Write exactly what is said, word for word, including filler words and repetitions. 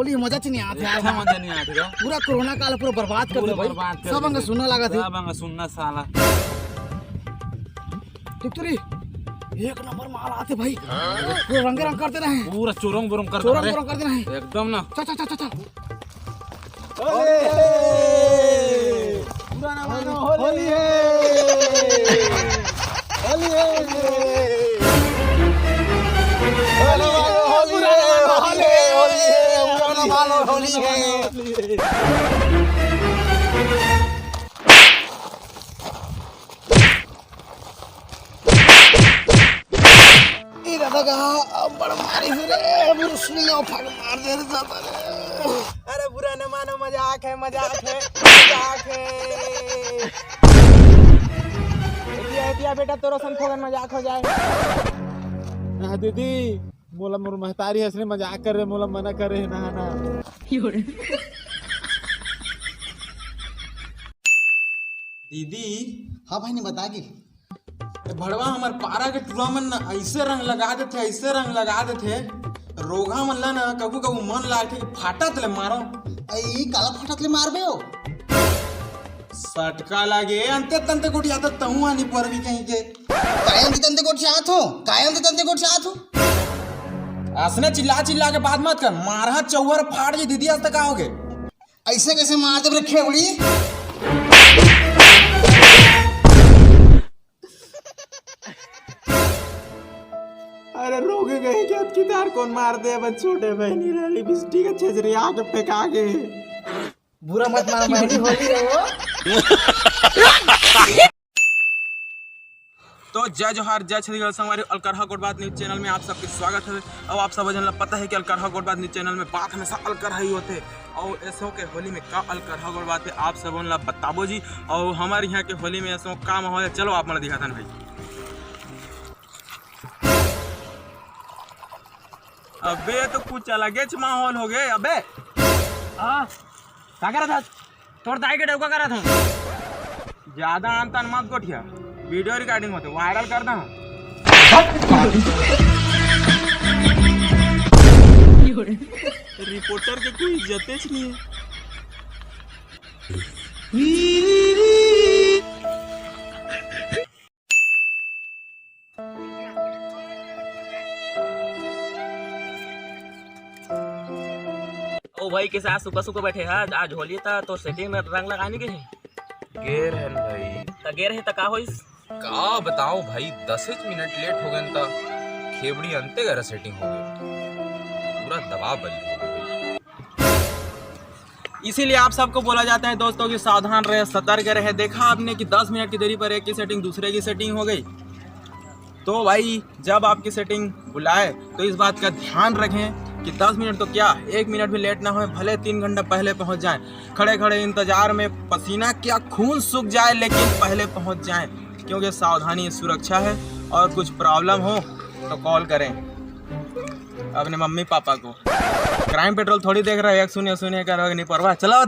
ये मजा च नहीं आत हे यार। अच्छा मजा नहीं आत हे। पूरा कोरोना काल पूरा बर्बाद कर पूरा दे भाई। बर्बाद कर सब दे। अंग सुन्ना लागत हे। सब अंग सुन्ना साला। ठीक तो रही। एक नंबर माल आत हे भाई। पूरा रंगे रंग कर देना हे। पूरा चोरंग बोरंग कर चोरंग देना हे। बोरंग कर देना हे। एकदम ना। चा, चा, चा, चा, चा। होली हे। पुराना मानो होली हे। होली हे। पुराना मानो होली हे, होली हे, होली हे, पुराना मानो होली हे। ए दादा का बड़ मारी रे, बुरसुलिया फाड़ मार दे रे दादा रे। अरे बुरा न मानो, मजाक हे, मजाक हे, मजाक हे। एतिया, एतिया बेटा, तोरो संग थोकन मजाक हो जाए। ना दीदी, मोला मोर महतारी हसने मजाक करे, मोला मना करे हे नहाना। दीदी। हाँ भाई, नहीं बता के। ए भड़वा, हमर पारा के टूरा मन न अइसे रंग लगा देथे, अइसे रंग लगा देथे, रोगहा मन ला न कभू कभू मन लागथे कि फाटत ले मारो। अई, काला फाटत ले मारबे हो? सटका लागे, अंते तंते गोठियात तहूँ आनी परवी कहीं के। कायम ते तंते गोठियात हो, कायम ते तंते गोठियात हो। असने चिल्ला चिल्ला के बात मत कर, मारहा चौवर फाड़ जी दीदी, आज तक आओगे। अइसे कइसे मार देबे रे खेबड़ी? अरे रोगे गए क्या कितार कौन मार दे, बस छोटे बहनी रहली बिस्टी के छेजरी आके फेंका के। बुरा मत मानो, बहनी होली रहो। तो जय जोहार, जय छत्तीसगढ़ संगवारी, अलकरहा गोठ बात न्यूज चैनल में आप सबके स्वागत हे। अब आप सब जन ला पता हे कि अलकरहा गोठ बात न्यूज चैनल में बात हमेशा अलकरहा ही होथे। अउ एसो के होली में का अलकरहा गोठ बात हे, आप सबन ला बताबो जी। अउ हमर इहाँ के होली में एसो का माहौल हे, चलो आप मन ला दिखाथन भाई। अबे तो कुछ अलगेच माहौल होगे अबे। हाँ, का करत हस? तोर दाई के डउका करत हूँ। ज्यादा आन तान मत गोठिया, वीडियो रिकॉर्डिंग होथे, वायरल कर दे। रिपोर्टर के कोई इज्जतेच नहीं हे। ओ भाई, कइसे आज सुक्खा सुक्खा बइठे हस? आज होली त तोर सेटिंग में रंग लगाने के हे? गे रहेन भाई। त गे रहे त का होइस? का बताओं भाई, दसेच मिनट लेट होगे त खेबड़ी अंते करा सेटिंग होगे। पूरा दबा बल्ली होगे भाई। इसीलिए आप सबको बोला जाता है दोस्तों कि सावधान रहे, सतर्क रहे। देखा आपने कि दस मिनट की देरी पर एक की सेटिंग दूसरे की सेटिंग हो गई। तो भाई, जब आपकी सेटिंग बुलाए तो इस बात का ध्यान रखें कि दस मिनट तो क्या, एक मिनट भी लेट ना होए, भले तीन घंटा पहले पहुंच जाएं। खड़े खड़े इंतजार में पसीना क्या खून सूख जाए, लेकिन पहले पहुंच जाएं, क्योंकि सावधानी सुरक्षा है। और कुछ प्रॉब्लम हो तो कॉल करें अपने मम्मी पापा को। क्राइम पेट्रोल थोड़ी देख रहे हो, एक शून्य शून्य करोगे, नहीं परवाह। चलाओ।